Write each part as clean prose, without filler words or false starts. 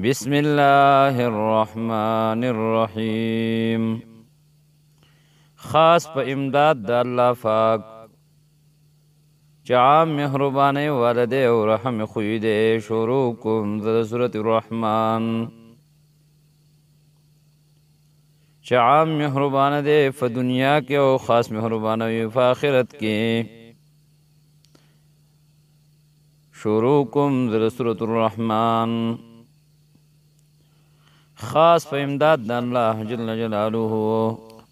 بسم الله الرحمن الرحیم. خاص په امداد د الله پاک چې عام مهربانۍ والا دی او رحم خوی دی. شروع کوم زه د سورة الرحمن چې عام مهربانه دی په دنیا کې او خاص مهربانه وي په آخرت کې. شروع کوم زه د سورة الرحمن خاص په امداد د الله جل جلاله.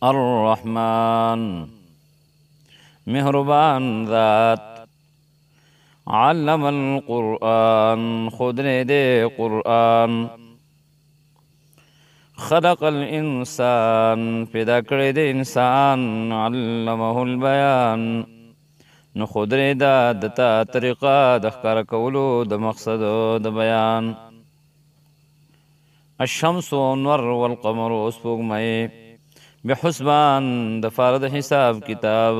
الرحمن مهربان ذات، علم القرآن ښودلی دی قرآن، خلق الانسان پیدا کړی دی انسان، علمه البیان نو ښودلی ده ده ته طریقه د ښکاره کولو د مقصد د بیان. الشمس والنور والقمر سپوږمۍ بحسبان د فاره د حساب کتاب،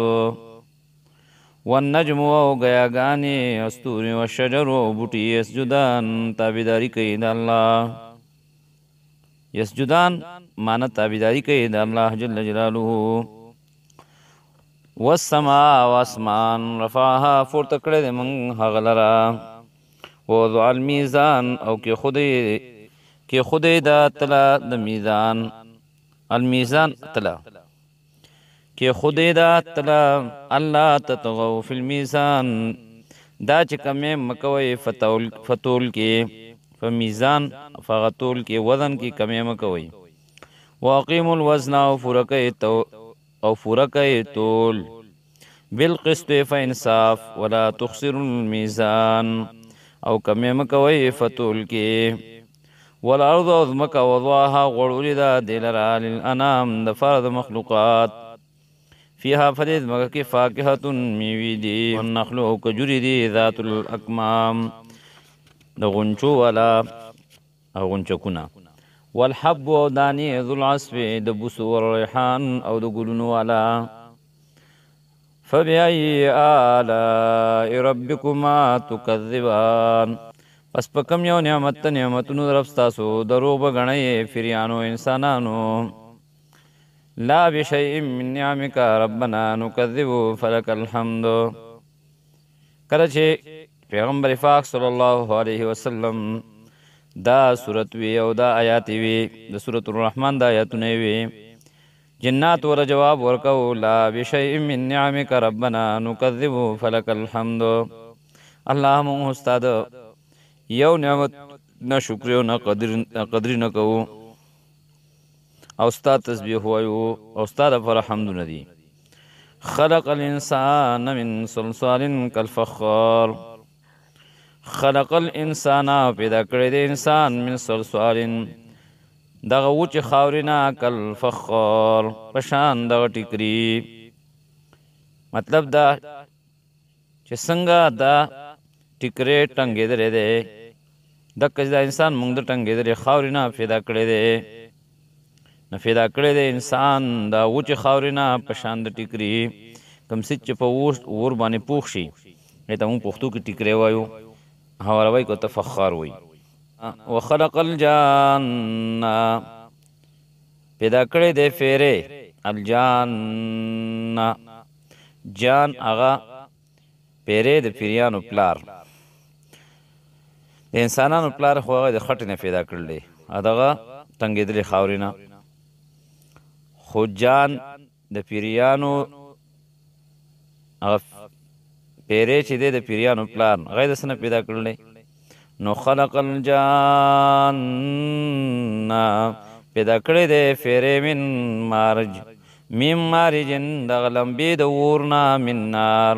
والنجم او ګیاګانې ستوري والشجر او بوټي یسجدان تابعداري کوي د الله. یسجدان معنی تابعداري کوي د الله جل جلاله. والسماء واسمان رفعها پورته کړی دی موږ هغه لره، ووضع الميزان او کې خودی دا تله د میزان، الميزان تله کې خودی دا تله، الله تطغوا فی الميزان دا چې کمې مکوئ فتول کې، په میزان فغه تول کې وزن کې کمې مکوئ. واقیموا الوزن او پوره کئ تول بالقسط فانصاف ولا تخسروا الميزان او کمې مکوئ فتول کې. والارض او ځمکه وضعها غوړولې ده دې لره للانام د فاره د مخلوقات، فيها په دې ځمکه کې فاکهة میوې دي، والنخل او کجورې دي ذات الاکمام د غنچو والا او غنچکونه، والحب او دانې ذو العصف د بوسو والریحان او د ګلونو والا. فبأي آلاء ربكما تكذبان پس په کوم یو نعمت ته نعمتونو رب ستاسو دروغ به ګڼئ فریانو انسانانو. لا بشيء من نعمك ربنا نكذب فلك الحمد. کله چې پیغمبر پاک صلی الله علیه وسلم دا سورت وی او دا آیات وی د سورة الرحمن دا آیاتونه وی، جنات ور جواب ورکو لا بشيء من نعمك ربنا نكذب فلك الحمد. الله مونږ استاد یو نعمت نه شکر او نه قدر نه کوو او ستا تسبیح وایو او ستا دپاره حمدونه دي. خلق الانسان من صلصال کالفخار، خلق الانسان پیدا کړی دی انسان من صلصال دغه وچې خاورې نه کالفخار په شان دغه ټیکري. مطلب دا چې څنګه دا ټیکری ټنګېدلی دی، دقه چې دا انسان موږ د ټنګېدلې خاورې نه پیدا کړی دی، نو پیدا کړی دی انسان دا وچې خاورې نه په شان د ټیکري، کوم څه چې په اور باندې پوخ شي، دې ته موږ پښتو کې ټیکری وایو، هغه وایي که ته فخار وایي. وخلق الجان پیدا کړی دی فیرې، الجان جان هغه پیرې د پیریانو پلار، د انسانانو پلار خو هغه د خټې نه پیدا کړل دی، دغه ټنګېدلې خاورې نه، خو جان د پیریانو هغه پیرې چې دی د پیریانو پلار هغه یې د څه نه پیدا کړل دی؟ نو خلق الجان پیدا کړی دی فیرې من مارج، من مارج دغه لمبې د اور نه، من نار،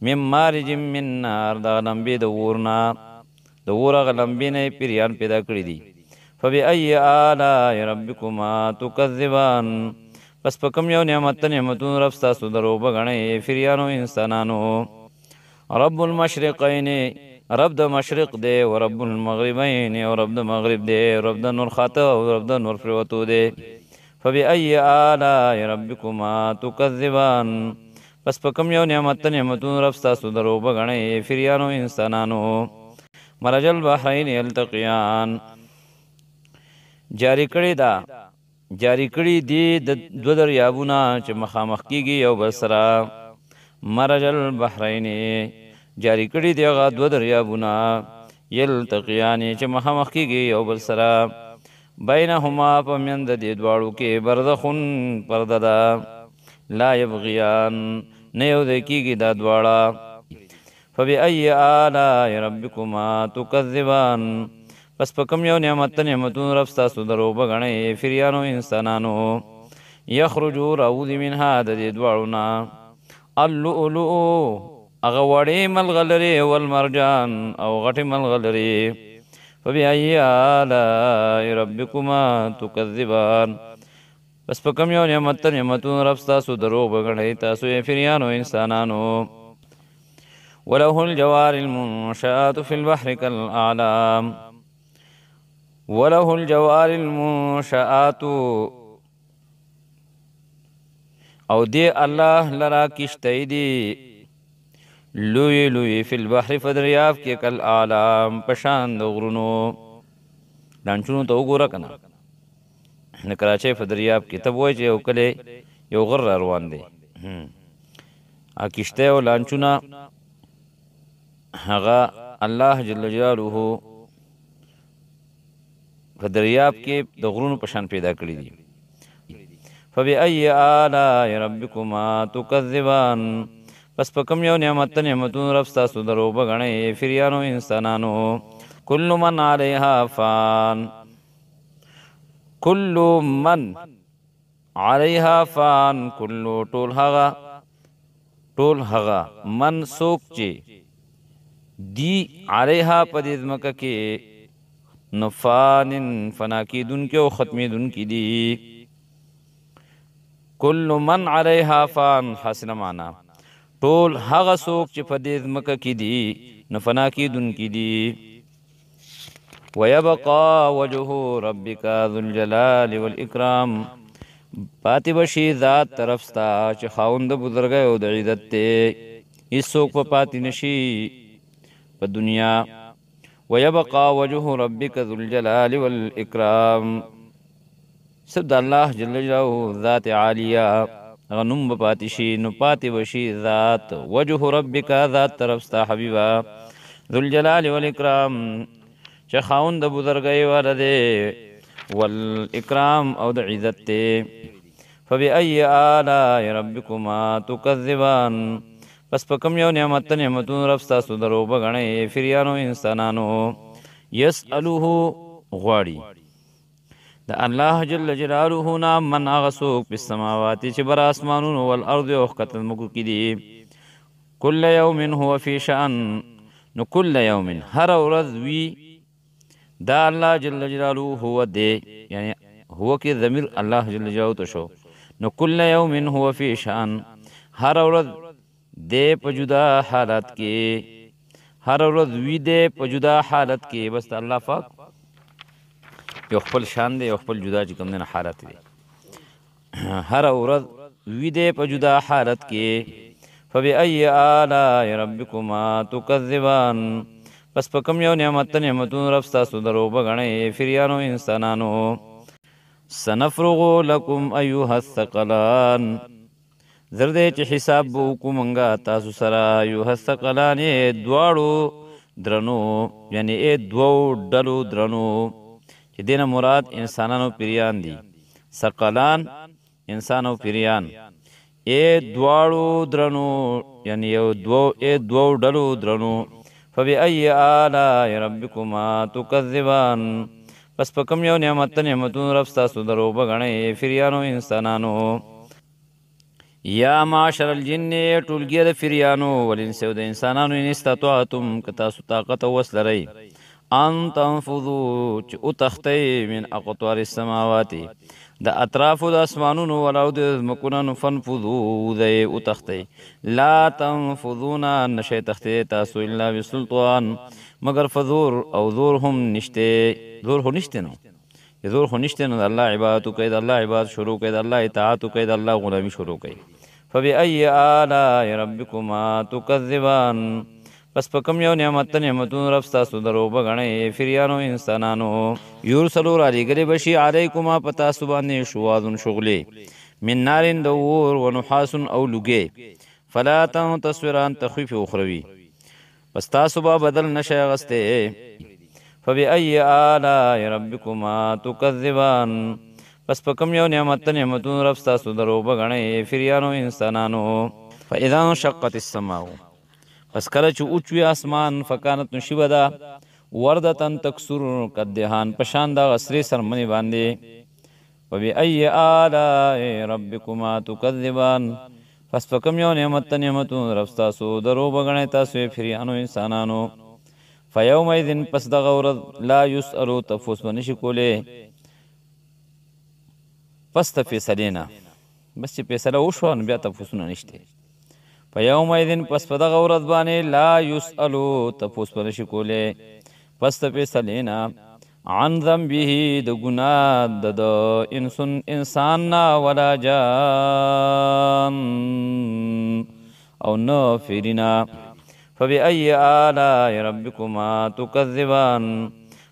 من مارج من نار دغه لمبې د اور نه، د اور هغه لمبې نه یې پیریان پیدا کړي دي. فبأي آلاء ربكما تكذبان پس په کوم یو نعمت ته نعمتونو رب ستاسو دروغ به ګڼئ فریانو انسانانو. رب المشرقین رب د مشرق دی او رب المغربین او رب د مغرب دی، رب د نور خاته او رب د نور پریوتو دی. فبأي آلاء ربكما تكذبان پس په کوم یو نعمت ته نعمتونو رب ستاسو دروغ به ګڼئ فریانو انسانانو. مرج البحرین یلتقیان جاری کړی دا جاری کړی دی د دوه دریابونه چې مخامخ کیږي یو بل سره. مرج البحرین جاری کړی دی هغه دوه دریابونه یلتقیان چې مخامخ کیږي یو بل سره. بینهما په منځ د دې دواړو کې برزخون پرده ده، لا یبغیان نه یو ځای کیږي دا دواړه. فبأي آلاء ربکما تکذبان پس په کوم یو نعمت نعمتونو رب ستاسو دروغ به ګڼئ فریانو انسانانو. یخرجو راوځي منها د دې دواړو نه اللؤلؤ هغه وړې ملغلرې والمرجان او غټې ملغلرې. فبأي آلاء ربکما تکذبان پس په کوم یو نعمت نعمتونو رب ستاسو دروغ به ګڼئ تاسو یې فریانو انسانانو. وله الجوار المنشآت في البحر كالأعلام وله الجوار المنشآت او دی الله لرا کشتی دی لوی لوی فی البحر په دریاب کې کالاعلام په شان د غرونو. لانچونو ته وګوره که نه د کراچۍ په دریاب کې ته به وایې چې یو کلی یو غر را روان دی. هغه کشتی او لانچونه هغه الله جل جلاله په دریاب کې د غرونو په شان پیدا کړي دي. فبأي آلاء ربکما تکذبان پس په کوم یو نعمت نعمتونو رب ستاسو دروغ به ګڼئ فریانو انسانانو. کل من علیها فان کل من علیها فان کل ټول هغه ټول هغه من څوک چې دی علیها په دې ځمکه کې نو فان فنا کېدونکي او ختمېدونکي دي. کل من علیها فان حاصله معنا ټول هغه څوک چې په دې ځمکه کې دي نو فنا کېدونکي دي. ویبقا وجه ربک ذو الجلال والاکرام پاتې به شي ذات طرف ستا چې خاوند د بزرګۍ او د عزت دی، هیڅوک به پاتې نه شي په دنیا. ویبقا وجه ربک ذو الجلال والاکرام صرف د الله جل جلاله ذات عالیه هغه نوم به پاتې شي، نو پاتې به شي ذات وجه ربک ذات طرف ستا حبیبه ذو الجلال والاکرام چې خاوند د بزرګۍ والا دی والاکرام او د عزت دی. فبأي آلاء ربکما تکذبان پس په کوم یو نعمت نعمتونو رب ستاسو دروغ به ګڼئ فریانو انسانانو. یسأله غواړي د الله جل جلاله نه من هغه څوک په السماوات چې بر اسمانونو والارض او ښکته ځمکو کې دي. کل یوم هو فی شأن نو کل یوم هره ورځ وي دا الله جل جلاله هو دی، یعنی هو کې ضمیر الله جل جلاله ته شو. نو کل یوم هو فی شأن هره ورځ دی په جدا حالت کې، هره ورځ وي دی په جدا حالت کې. بس د الله پاک یو خپل شان دی، یو خپل جدا چې کوم دی نه حالت دی. هره ورځ وي دی په جدا حالت کې. فبأي آلاء ربکما تکذبان پس په کوم یو نعمت نعمتونو رب ستاسو دروغ به ګڼئ فریانو انسانانو. سنفرغ لکم ایها الثقلان زر دی چې حساب به وکړو مونږه تاسو سره. ایها الثقلان دواړو درنو، یعنی ای دوو ډلو درنو چې دې نه مراد انسانانو پیریان دي. ثقلان انسان او پیریان، ای دواړو درنو یعنی یو دوو ای دوو ډلو درنو. فبأي آلاء ربکما تکذبان پس په کوم یو نعمت نعمتونو رب ستاسو دروغ به ګڼئ فریانو انسانانو. یا معاشر الجن ټولګي د فریانو والانس او د انسانانو ان استطعتم که تاسو طاقت او وس لرئ ان تنفذو چې وتښتئ من اقطار السماوات د اطرافو د اسمانونو والارض د ځمکو نه، نو فانفذو وځئ وتښتئ. لا تنفذون نشئ تښتېدی تاسو الا بسلطان مګر فزور او زور هم نشته. زور خو نشته نو زور خو نشته نو د الله عبادت وکړئ، د الله عبادت شروع کړئ، د الله اطاعت وکړئ، د الله غلامي شروع کړئ. فبأي آلاء ربکما تکذبان پس په کوم یو نعمت د نعمتونو رب ستاسو دروغ به ګڼئ فریانو انسانانو؟ یرسلو رالیږلې به شي علیکما په تاسو باندې شوازن شغلې من نارن د اور ونحاس او لوګی فلا تنتصران تخفیف اخروي پس تاسو به بدل نشئ اخیستی. فبأي آلاء ربکما تکذبان پس په کوم یو نعمت د نعمتونو رب ستاسو دروغ به ګڼئ فریانو انسانانو؟ فاذا انشقت السماء پس کله چې اوچوي اسمان فکانت نو شي به ده وردة تکسر کدهان په شان دغه سرې څرمنې باندې. فبأي آلاء ربکما تکذبان پس په کوم یو نعمت د نعمتونو رب ستاسو دروغ به ګڼئ تاسو یې فریانو انسانانو؟ فیومئذ پس دغه ورځ لا یسألو تفوس به نشي کولی پس د فیصلې نه، بس چې فیصله وشوه نو بیا تفوسونه نشته. فیومئذ پس په دغه ورځ باندې لا یسألو تفوس به نشي کولی پس د فیصلې نه عن ذنبه د ګناه د انسان نه ولا جان او نه فیرینا. فبأي آلاء ربکما تکذبان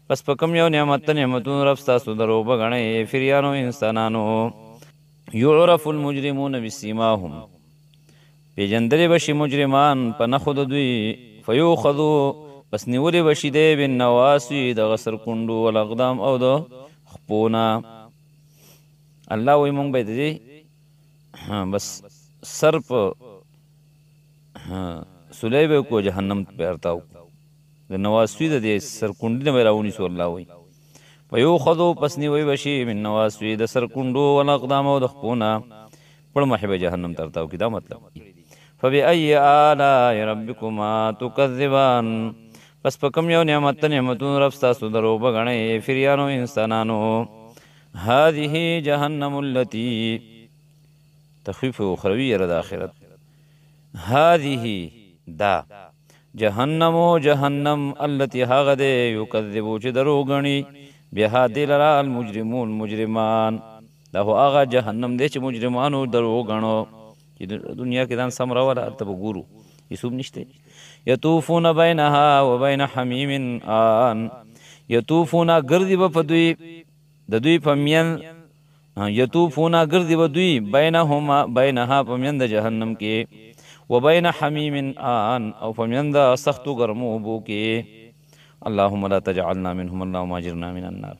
پس په کوم یو نعمت د نعمتونو رب ستاسو دروغ به ګڼئ فریانو انسانانو؟ یعرف المجرمون بسیماهم پیژندلې به شي مجرمان په نښو د دوی. فیوخذو پس نیولې به شي دی بالنواصي د غسر کونډو والاقدام او د خپو نه. الله وایي مونږ به د دې بس سر په سولۍ به کو جهنم ته به ورتاو کړو، د نواسوي د دې سرکونډي نه به یې راونیسو. الله وایي فیوخذو پس نیوی به شي من نواسوي د سرکونډو والاقدام او د خپو نه پړ مخې به جهنم ته ورتاو کړي. دا مطلب. فبأي آلاء ربکما تکذبان پس په کوم یو نعمت د نعمتونو رب ستاسو دروغ به ګڼئ فریانو انسانانو؟ هذه جهنم التي تخفیف اخروي یره د آخرت. هذه دا جهنم جهنم التي هغه دی یکذبو چې دروغ ګڼي بها دې لره المجرمون مجرمان. دا خو هغه جهنم دی چې مجرمانو دروغ ګڼو چې دنیا کې ځان سم راوله هلته به ګورو هیڅوک نشته. یطوفون بینها وبین حمیم آن یطوفون ګرځي به په دوی د دوی په مین یطوفون ګرځي به دوی بینهما بینها په مین د جهنم کې وبین حمیم آن او په مین د سختو ګرمو اوبو کې. اللهم لا تجعلنا منهم اللهم اجرنا من النار.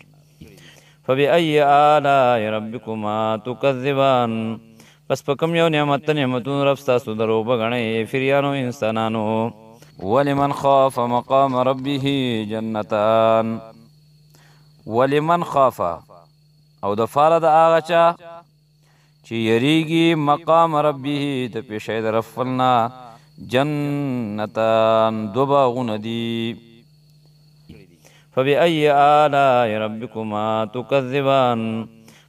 فبأي آلاء ربکما تکذبان پس په کوم یو نعمت د نعمتونو رب ستاسو دروغ به ګڼئ فریانو انسانانو؟ ولمن خاف مقام ربه جنتان ولمن خاف او د فاره د هغه چا چې یریږي مقام ربه د پیشۍ د رب خپل نه جنتان دوه باغونه دي. فبأي آلاء ربکما تکذبان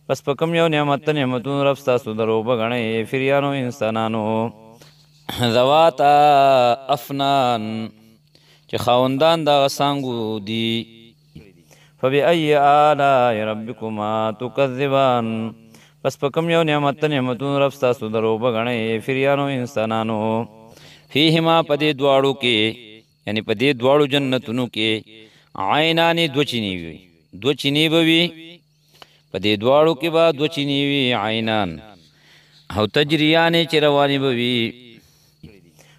پس په کوم یو نعمت د نعمتونو رب ستاسو دروغ به ګڼئ فریانو انسانانو؟ ذواتا افنان چې خاوندان دغه څانګو دي. فبأي آلاء ربکما تکذبان پس په کوم یو نعمت د نعمتونو رب ستاسو دروغ به ګڼئ فریانو انسانانو؟ فیهما په دې دواړو کې یعنی په دې دواړو جنتونو کې عینانې دوه چینې وي، دوه چینې به وي په دې دواړو کې به دوه چینې وي عینان او تجریانې چې روانې به وي.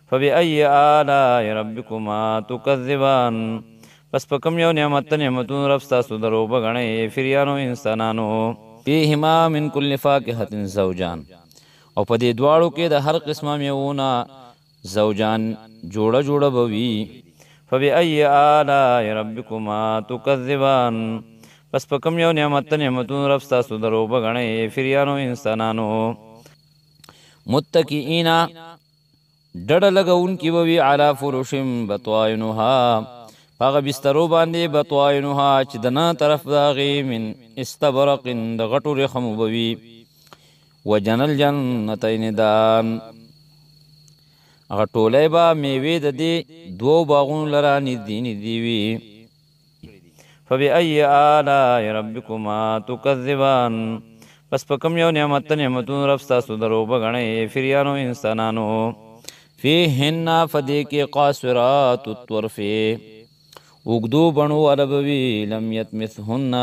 فبأي آلاء ربکما تکذبان پس په کوم یو نعمت د نعمتونو رب ستاسو دروغ به ګڼئ فریانو انسانانو؟ فیهما من کل فاکهة زوجان او په دې دواړو کې د هر قسمه میوو نه زوجان جوړه جوړه به وي. فبأي آلاء ربکما تکذبان پس په کوم یو نعمت د نعمتونو رب ستاسو دروغ به ګڼئ فریانو انسانانو؟ متکئین ډډه لګوونکي به وي علی فرش بطائنها په هغه بسترو باندې بطائنها چې د نه طرف د هغې من استبرق د غټو رخمو به وي. وجنى الجنتین دان هغه ټولی به میوې د دې دوو باغونو لره نږدې نږدې وي. فبأي آلاء ربکما تکذبان پس په کوم یو نعمت د نعمتونو رب ستاسو دروغ به ګڼئ فریانو انسانانو؟ فیهن فدې کې قاصرات الطرف اوږدو بڼو واله به وي، لم یطمثهن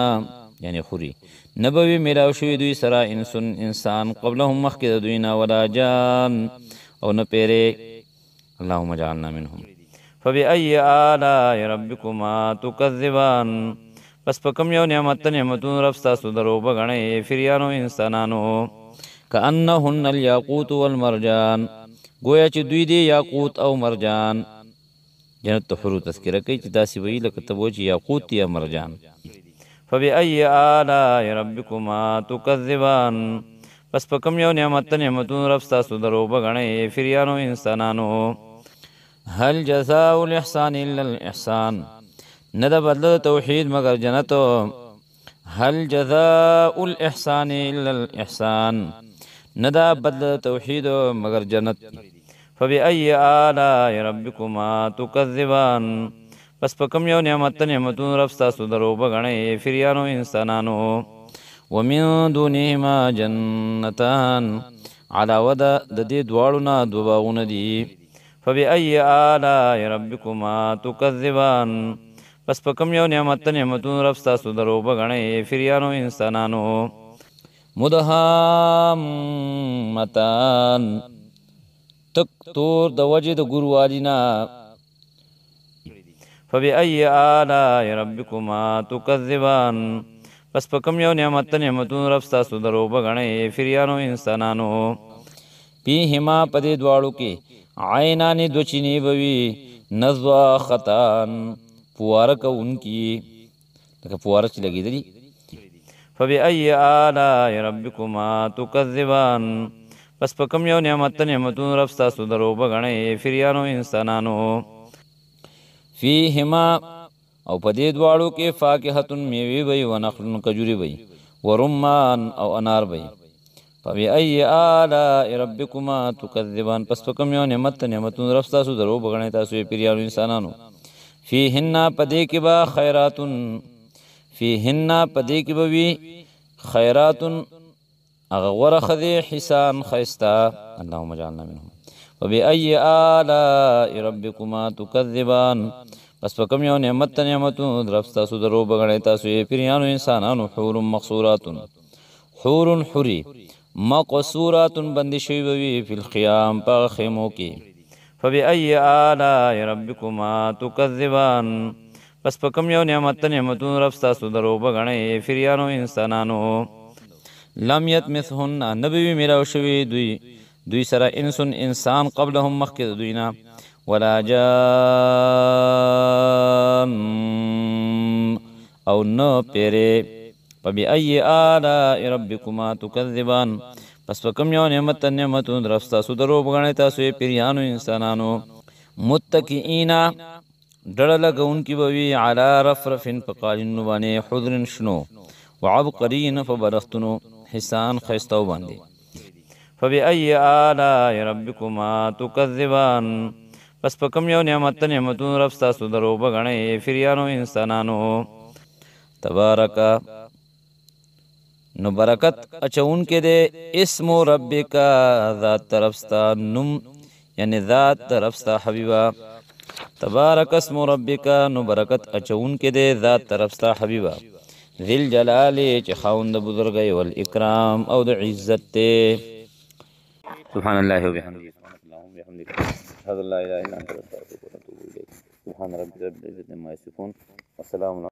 یعنې خوري نه به وي میلاو شوي دوی سره انسان انسان قبلهم مخکې د دوی نه، ولا جان او نه پیرې. اللهم اجعلنا منهم. فبأي آلاء ربكما تكذبان پس په کوم یو نعمت نعمتونو رب ستاسو دروغ به ګڼئ فریانو انسانانو. کأنهن الياقوت والمرجان ګویا چې دوی دي یاقوت او مرجان. جنت ته حورو تذکره کوي چې داسې وایي لکه ته وایي چې یاقوت یا مرجان. فبأي آلاء ربكما تكذبان پس په کوم یو نعمت نعمتونو رب ستاسو دروغ به ګڼئ فریانو انسانانو. هل جزاء الإحسان إلا الإحسان نه د بدله د توحید مګر جنت. هل جزاء الإحسان إلا الإحسان نه دا بدله د توحید مګر جنت. فبأي آلاء ربكما تكذبان پس په کوم یو نعمت نعمتونو رب ستاسو دروغ به ګڼئ فریانو انسانانو. ومن دونهما جنتان علاوه د دې دواړو نه دوه باغونه دي. فبأي آلاء ربكما تكذبان پس په کوم یو نعمت نعمتونو رب ستاسو دروغ به ګڼئ فریانو انسانانو. مدهامتان تک تور د وجې د ګوروالي نه. فبأي آلاء ربكما تكذبان پس په کوم یو نعمت نعمتونو رب ستاسو دروغ به ګڼئ فریانو انسانانو. فیهما په دې دواړو کې عینان دوه چینې به وي، نضاختان فواره کوونکي لکه فواره چې لګېدلي. فبأي آلاء ربكما تكذبان پس په کوم یو نعمت نعمتونو رب ستاسو دروغ به ګڼئ فریانو انسانانو. فیهما او په دې دواړو کې فاکهة میوې به وي، ونخل کجوري به وي، ورمان او انار به وي. فبأي آلاء ربكما تكذبان پس په کوم یو نعمت نعمتونو رب ستاسو دروغ به ګڼئ تاسو یې پیریانو انسانانو. فیهن په دې کې به خیرات، فیهن په دې کې به وي خیرات هغه غوره ښځې حسان ښایسته. اللهم اجعلنا منهم. فبأي آلاء ربكما تكذبان پس په کوم یو نعمت نعمتونو رب ستاسو دروغ به ګڼئ تاسو یې پیریانو انسانانو. حور مقصورات حور حوري مقصورات بندي شوي به وي فی الخیام په هغه خیمو کې. فبأي آلاء ربكما تكذبان پس په کوم یو نعمت نعمتونو رب ستاسو دروغ به ګڼئ فریانو انسانانو. لم یطمثهن نه به وي میلاو شوي دوی سره انس انسان قبلهم مخکې د دوی نه، ولا جان او نه پیرې. فبأي آلاء ربكما تكذبان پس په کوم یو نعمت نعمتونو رب ستاسو دروغ به ګڼئ تاسو یې پیریانو انسانانو. متکئین ډډه لګوونکي به وي علی رفرف په قالینونو باندې، حضر شنو، وعبقري په بالښتونو، حسان ښایستو باندې. فبأي آلاء ربكما تكذبان پس په کوم یو نعمت نعمتونو رب ستاسو دروغ به ګڼئ فریانو انسانانو. تبارک نو برکت اچونکې دی اسم ربک ذات طرف ستا نوم، یعنی ذات طرف ستا حبیبه. تبارک اسم ربک نو برکت اچونکې دی ذات طرف ستا حبیبه. ذی الجلال چې خاوند د بزرګۍ، والاکرام او د عزت دی. سبحان الله وبحمده، سبحانك اللهم وبحمدك، أشهد أن لا إله إلا أنت، أستغفرك وأتوب إليك. سبحان ربك رب العزة عما يصفون، وسلام.